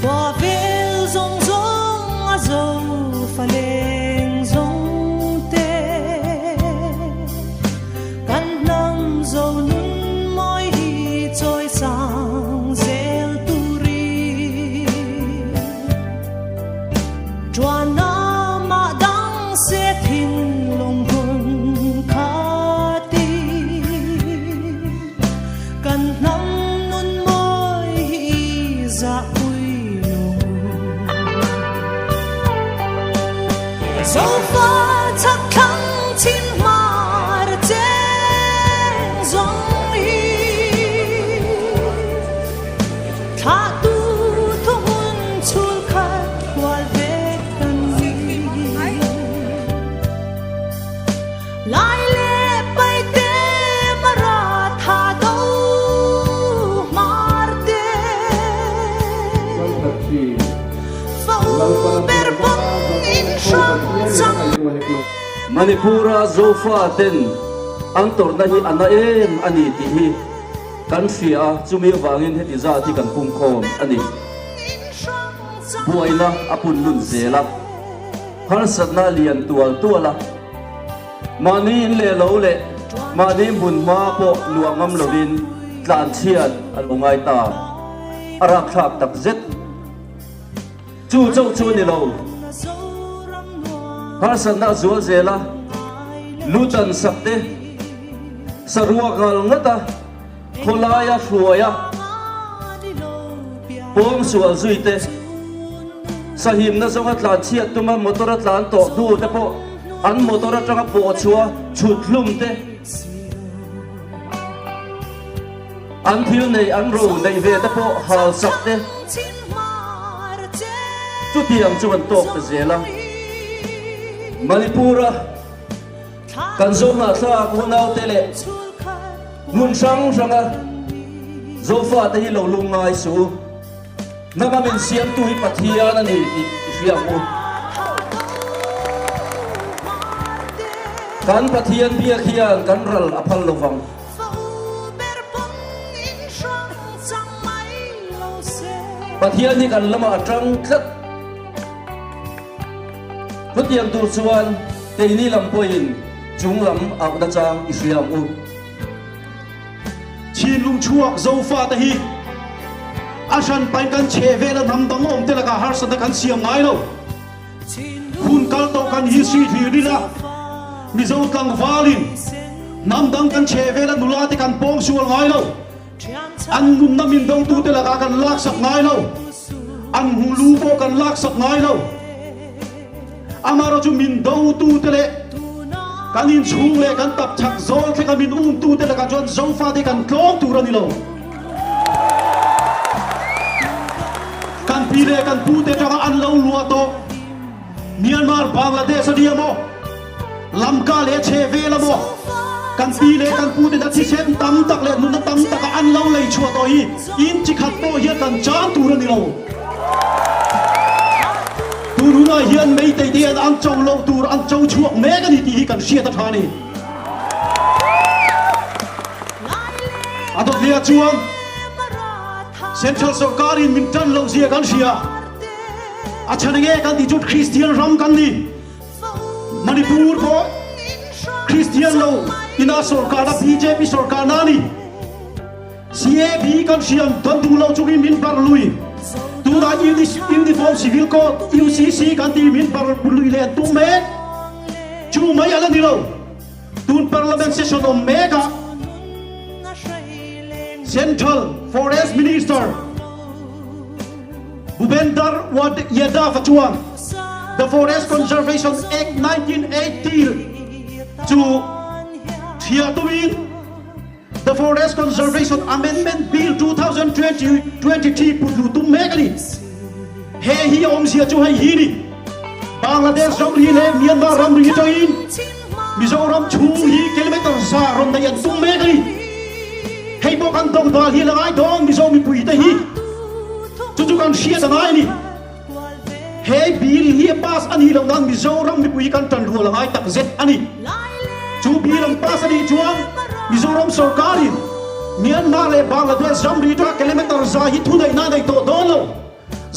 Khua vel zawng zawng a zo fa leng zawng te. Kan hnam zo nun mawi hi chawi sang zel turin. Tuan amah dang se thinlung hun khatin. Kan hnam nun mawi hi i zahpui lo. Zofa chak thlang chin hmar cheng zawng hi Thlahtu thuhmun chhul khat kual vek kan ni. Lai leh paite mara tha do hmar te. Fa u ber pawn in hrang chang. Manipur-a Zofa ten an tawrhna hi a na em a ni tih hi kan hria a, chumi avangin heti zat hi kan pumkhawm a ni. Buaina a pun lun zel a. Harsatna a lian tual tual a, mahni in leh lo leh mahni hmun hma pawh luah ngam lovin tlan chhiat a lo ngai ta. A rakthlak tak zet. Chu chauh chu a ni lo. Harsatna a zual zel a, lu tan sak te, saruak ngal ngat a, khawlaia hruai a, pawng sual zui te, sahimna zawnga tlan chhiat tuma motor a tlan tawh hnu te pawh an motor atanga pawh chhuah chhut hlum te, an thil neih an ro neih ve te pawh hal sak te, chutiang chu an tawk ta zel a. Manipur-a kan Zohnahthlak unaute leh hmun hrang hranga Zofate hi lo lung ngai suh u. Hnama min siamtu hi Pathian a ni tih i hria ang u. Kan Pathian biak hian kan ral a phal lo vang. Pathian hi kan lamah a tang tlat. Chutiang tur chuan keini lam pawhin chung lam auhna chang i hria ang u. Thinlung chhuak Zofate hi a hranpain kan chheh vela hnam dang awmte lakah harsatna kan siam ngai lo. Hun kal tawh kan history hlir ila Mizo tlangvalin hnam dang kan chheh vela nulate kan pawng sual ngai lo. An nunna min dotute lakah kan laksak ngai lo. An hmulu pawh kan laksak ngai lo. Amaherawhchu min dotute leh kan inchhung leh kan tapchhak zawl thlenga min umtute lakah chuan Zofate kan tlawm tur a ni lo. Kan pi leh kan pute atanga an lo luah tawh Myanmar, Bangladesh a nia maw? Lamka leh chhe vel a maw? Kan pi leh kan pute na thisen tam tak leh nunna tam taka an lo lei chhuah tawh hi in chi khat pawh hian kan chan tur a ni lo. Tun hunah hian Meitei te hian an cho loh tur an cho chhuak mek a ni tih hi kan hriat a tha a ni. A dawtliah chuan Central sorkarin min tan loh zia kan hria. A chhan enge kan tih chu Kristian ram kan ni. Manipur pawh Kristian lo ina sorkarna bjp sorkarna a ni. CAB kan hriam kan duh lo chungin min bar lui. Tunah Uniform Civil Code, UCC, kan tih min bar lui leh an tum mek. Chu mai a la ni lo. Tun Parliament session awm mekah Central Forest Minister Bhupender Yadav chuan The Forest Conservation Act 1980 chu thiah tumin The Forest Conservation Amendment Bill 2023 put luh tum mek a ni. He hi a awmzia chu hei hi ni. Bangladesh ramri leh Myanmar ramri atangin Mizoram chhung hi kilometer za rawn neih an tum mek a ni. Hei pawh kan dawngdal hi a la ngai dawn Mizo mipuite hi. Chu chu kan hriat a ngai a ni. He bill hi a pass a nih loh nan Mizoram mipui hi kan tan rual a ngai tak zet a ni. Chu bill an pass a nih chuan Mizoram sorkarin Myanmar leh Bangladesh ramri atanga kilometer za hi thuneihna a nei tawh dawn lo.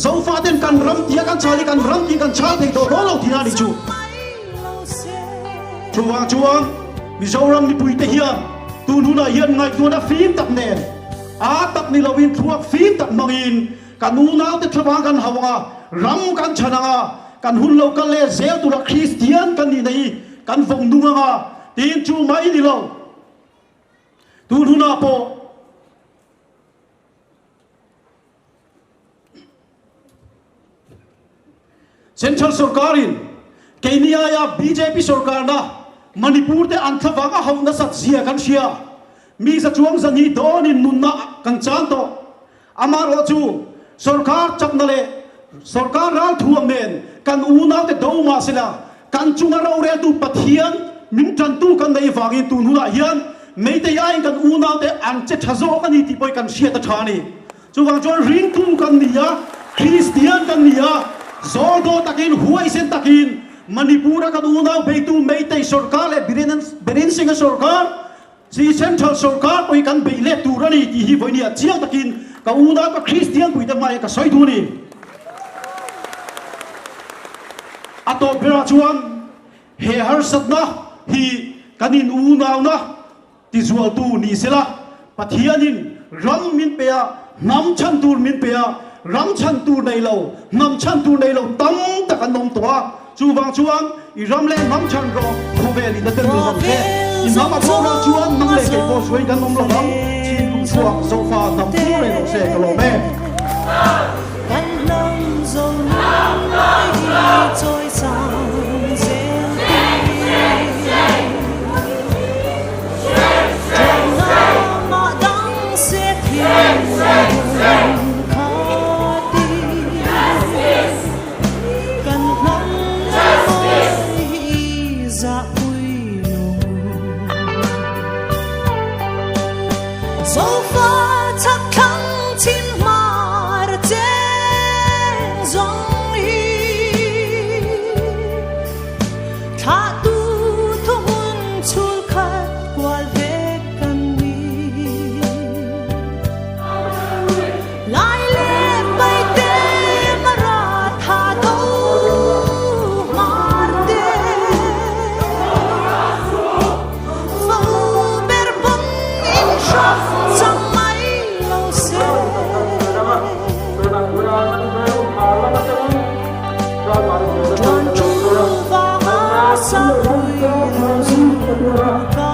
Zofaten kan ram tia kan chhal hi kan ram tiin kan chhal thei tawh dawn lo tihna a nih chu. Chuvang chuan Mizoram mipuite hian tun hunah hian ngaihtuahna fim tak nen, aa tak ni loin thluak fim tak hmangin kan unaute thlavang kan hauh ang a, ram kan chhan ang a, kan hun lo kal leh zel tura Kristian kan nihna hi kan vawng nung ang a tiin chu mai ni lo. Tun hunah pawh. Central sorkarin keini aia bjp sorkarna Manipur te an thlavang a hauh nasat zia kan hria. Mi za chuang zahnih dawnin nunna kan chan tawh. Amaherawh chu sorkar chakna leh sorkar ralthuam nen kan unaute do mahsela kan chunga roreltu Pathian min tantu kan nei vangin tun hunah hian Meitei aiin kan unaute an che tha zawk a ni tih pawh hi kan hriat a tha a ni. Chuvang chuan ringtu kan ni a, Kristian kan ni a, zawldaw takin, huaisen takin Manipur-a kan unau beitu Meitei sorkar leh Biren Singh-a sorkar, Chi Central sorkar pawh hi kan bei let tur a ni tih hi vawinia chiang takin ka unau ka Kristian puite hmaiah ka sawi duh a ni. A tawp berah chuan he harsatna hi kan in unauna Tizualtu ni sela, Pathianin ram min pe a, hnam chhan tur min pe a, ram chhan tur nei lo, hnam chhan tur nei lo tam tak an awm tawh a. Chuvang chuan i ram leh hnam chhan rawh, khawvel in a tel lo vang che. I hnam a boral chuan nang leh kei pawh hruai kan awm lo vang. Chin lung chhuak Zofa hnam pur reng rawh se, ka lawm e. Kan hnam zo nung lai hi chawi sang zel tih. Thlahtu thuhmun chhulkhat kual vek kan ni. Lai leh paite mara tha do hmar te. Fa u ber pawn in hram chang mai lo se. Tuan chu vanga sapui lo zu kai ta.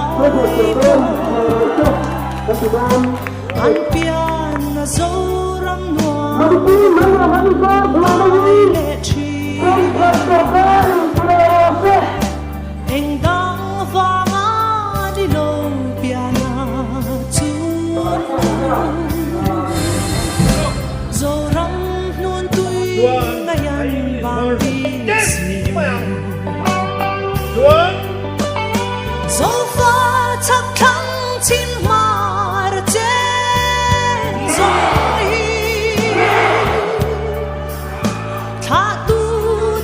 An pian a Zoram nuam lai leh thin. Eng dang vanga ni lo pian a chun Zoram hnun tui ngaian vang bik si. Zofa chak thlang chim hmar chen zawng hi. Thlahtu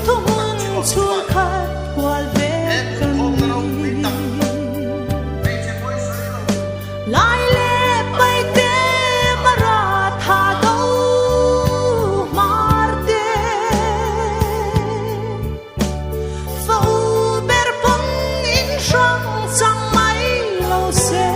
thuhmun chhulkhat kual vek kan ni. Lai leh paite mara tha do hmar te. Fa u ber pawn in hrang chang mai lo se.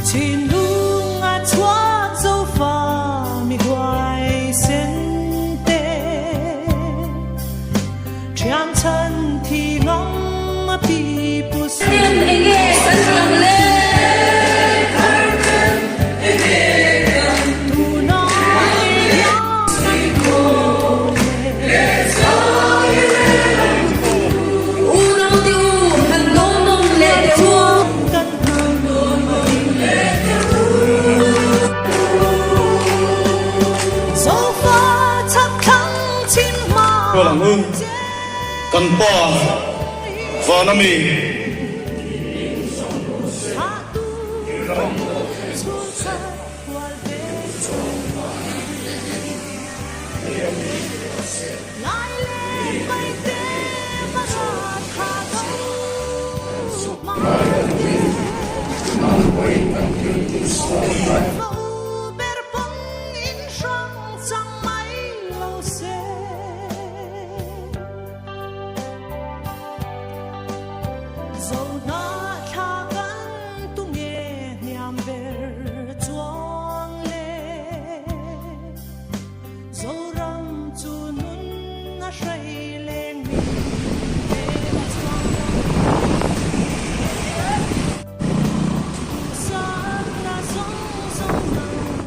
Thinlung a chhuak zofa mi huaisen te. Thiam chhan thi ngam a pi pu Rual ang u, kan Pa vana mi.